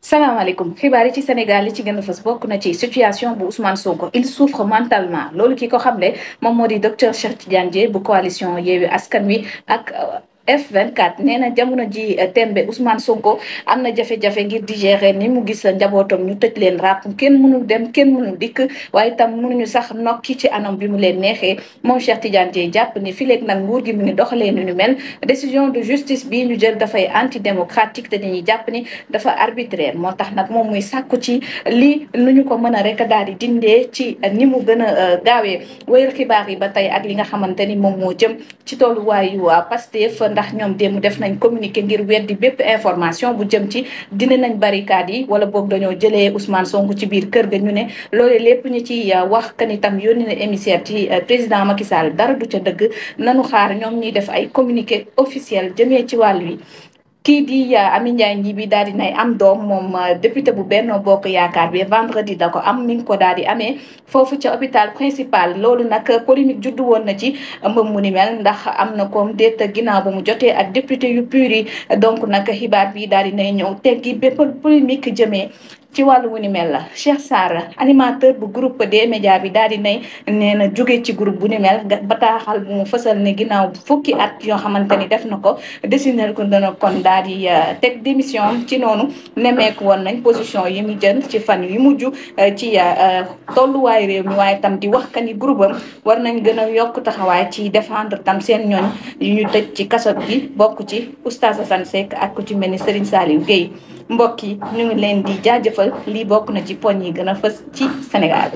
salaamaaleykum xibaar yi ci Sénégal li ci gën a fës bokk na ci situation bu Ousmane Sonko il souffre mentalement loolu ki ko xamle moom moo di docteur Cheikh Tidiane Dièye bu coalition Yewwi Askan Wi ak F24 nee na jamono ji tembe Ousmane Sonko am na jafe-jafe ngir digérer ni mu gis njabootam ñu tëj leen ràpp kenn mënul dem kenn mënul dikk waaye itam mënuñu sax nokki ci anam bi mu leen neexee moom Cheikh Tidiane Dièye jàpp ni fileeg nag nguur gi mu ngi doxalee nu ñu mel décision de justice bi ñu jël dafay antidémocratique te dañuy jàpp ni dafa arbitraire moo tax nag moom muy sàkku ci lii nu ñu ko mën a rek daal di dindee ci ni mu gën a gaawee wéyal xibaar yi ba tey ak li nga xamante ni moom moo jëm ci tolluwaayu Pastef ndax ñoom démb def nañ communiqué ngir weddi bépp information bu jëm ci dindi nañ barricade yi wala boog dañoo jëlee Ousmane Sonko ci biir kër ga ñu ne loolu lépp ñu ci wax kan itam yónni na émissaire ci président Macky Sall dara du ca dëgg nanu xaar ñoom ñuy def ay communiqué officiel jëmee ci wàll wi. kii di Amy Ndiaye Gniby daal di nay am doom moom député bu Benno Bokk Yaakaar bi vendredi da ko am mi ngi ko daal di amee foofu ca hôpital principal loolu nag polémique juddu woon na ci mbëm mu ni mel ndax am na koom déet ginnaaw ba mu jotee ak député yu pur yi donc nag xibaar bi daal di nay ñëw teggi bépp polémique jëmee ci wàllu wu ni mel la Cheikh Sarr animateur bu groupe des médias bi daal di nay nee na jóge ci groupe bu ni mel bataaxal bu mu fësal ne ginnaaw fukki at yoo xamante ni def na ko décider ko dana kon daal di teg démission ci noonu nemeeku woon nañ position yi mu jël ci fan yu mujj ci tolluwaay réew mi waaye tam di wax ka ni groupe am war nañ gën a yokk taxawaay ci défendre tam seen ñooñ yu ñu tëj ci kaso gi bokk ci Oustaz Assane Seck ak ku ci mel ni Serigne Saliou Guèye mbokk yi ñu ngi leen di jaajëfal lii bokk na ci poñ yi gën a fës ci Sénégal.